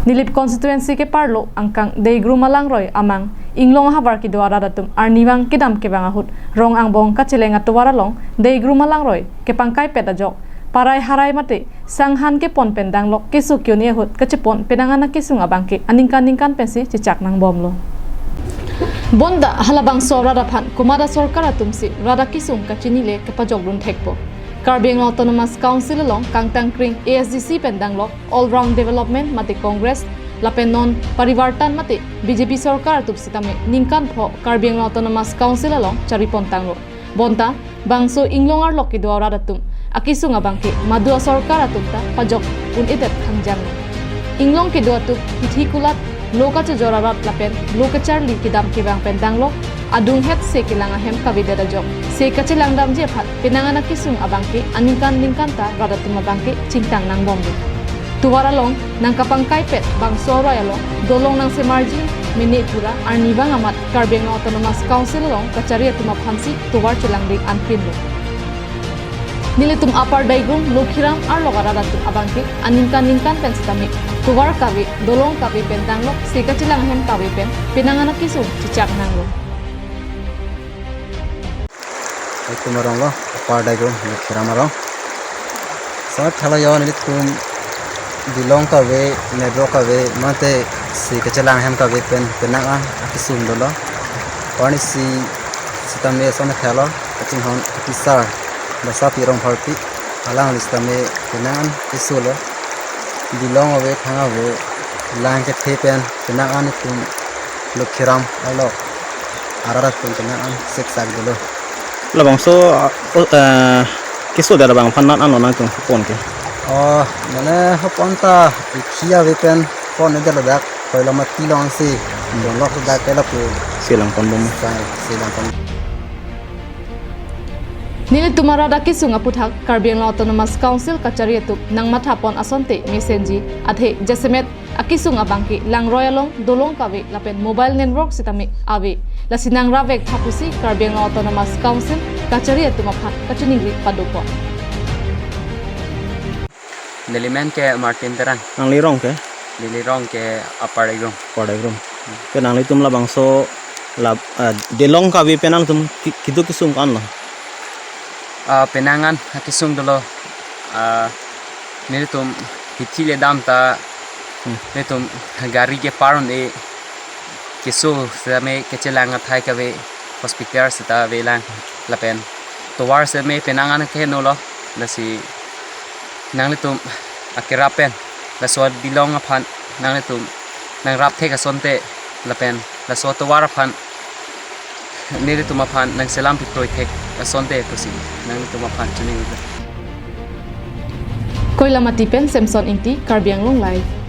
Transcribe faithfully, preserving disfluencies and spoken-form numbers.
Nilip constituency keparlo angkang Deigrum alangroi amang Inglong ahavar kedo arat atum arnivang kedam kevang ahut rong angbong kacheleng atovar along Deigrum alangroi kepangkaipet ajok parai harai mate sanghan kepon pen danglok keso ke-un-e ahut kachepon penang an akesung abangke aningkan ningkan pensi chechak nangbomlo. Bonta halabangso arat aphan komat asorkar atumsi rat akesung kachinile kepajokdun thekpo. Karbi Anglong Autonomous Council along kangtangkring A S D C pen danglok All Round Development mate Congress lapen non Parivartan mate B J P sorkar atum sitame ningkan pho Karbi Anglong Autonomous Council along charipon tanglo. Bonta bangso Inglong arlok kedo arat atum akesung abangke madu asorkar atum ta pajok un-edet thangjang. Inglong kedo atum hithi kulat lo kachojor arat lapen lo kacharli kedam kevang pen danglok adung het se kelang ahem kavedet ajok se kachelang damji aphan penang an akesung abangke aningkan ningkan ta rat atum abangke chingtang nangbomlo. Tovar along nangkapangkaipet bangso aroi along dolong nangsemarji mene pura arnivang amat Karbi Anglong Autonomous Council along kachari atum aphansi tovar chelangding anpinlo. Nelitum Upper Deigrum Lokhiram arlok arat atum abangke aningkan ningkan pen sitame tovar kave, dolong kave pen danglok se kachelang ahem kave pen penang an akesung chechak nanglo. Itum arong lo, Upper Deigrum, Lokhiram arong. Sa thala yo nelitum dolong kave, network kave, mate se kachelang ahem kave pen penang an akesung dolo. Arnisi sitame ason thalo, kachinghon apisar, Basapi Rongpharpi, alangli sitame penang an keso lo. Dolong ave, thang ave, lang kethe pen penang an itum Lokhiram arlok arat atum penang an siksak dolo. Labangso, ah, o, eh, keso dera bang aphan nat anlo nangtum pon ke. Oh, mane hopon ta hithi ave pen pon-edet ladak, koilo mati longsi, donglok ladak ke lapu. Selang ponbom. Sai, selang pon. Nelitum arat akesung aputhak Karbi Anglong Autonomous Council kachari atum nangmathapon asonte mesenji athe jasemet akesung abangke langroi along dolong kave lapen mobile network sitame ave. Lasi nangrap vek tha pusi Karbi Anglong Autonomous Council kachari atum aphan kachiningri padopon. Neli men ke Martin Terang. Nangli rong ke? Neli rong ke Upper Deigrum. Upper Deigrum. Ke nanglitum labangso la, ah, dolong kave pen nangtum ki-, kedo kesung ko-anlo? Ah, penang an akesung dolo. Ah, nelitum hithi le dam ta, hmm, nelitum gari kepar un-e, keso sitame kachelang athai kave, hospital sita avelang lapen tovar sitame penang an keheno lo, lasi nanglitum akerap pen laso dolong aphan nanglitum nangrap thek asonte lapen laso tovar aphan nelitum aphan nangselam pikroi thek asonte pusi nanglitum aphan chiningri. Koilamati pen Samson Ingti, Karbi Anglong Live.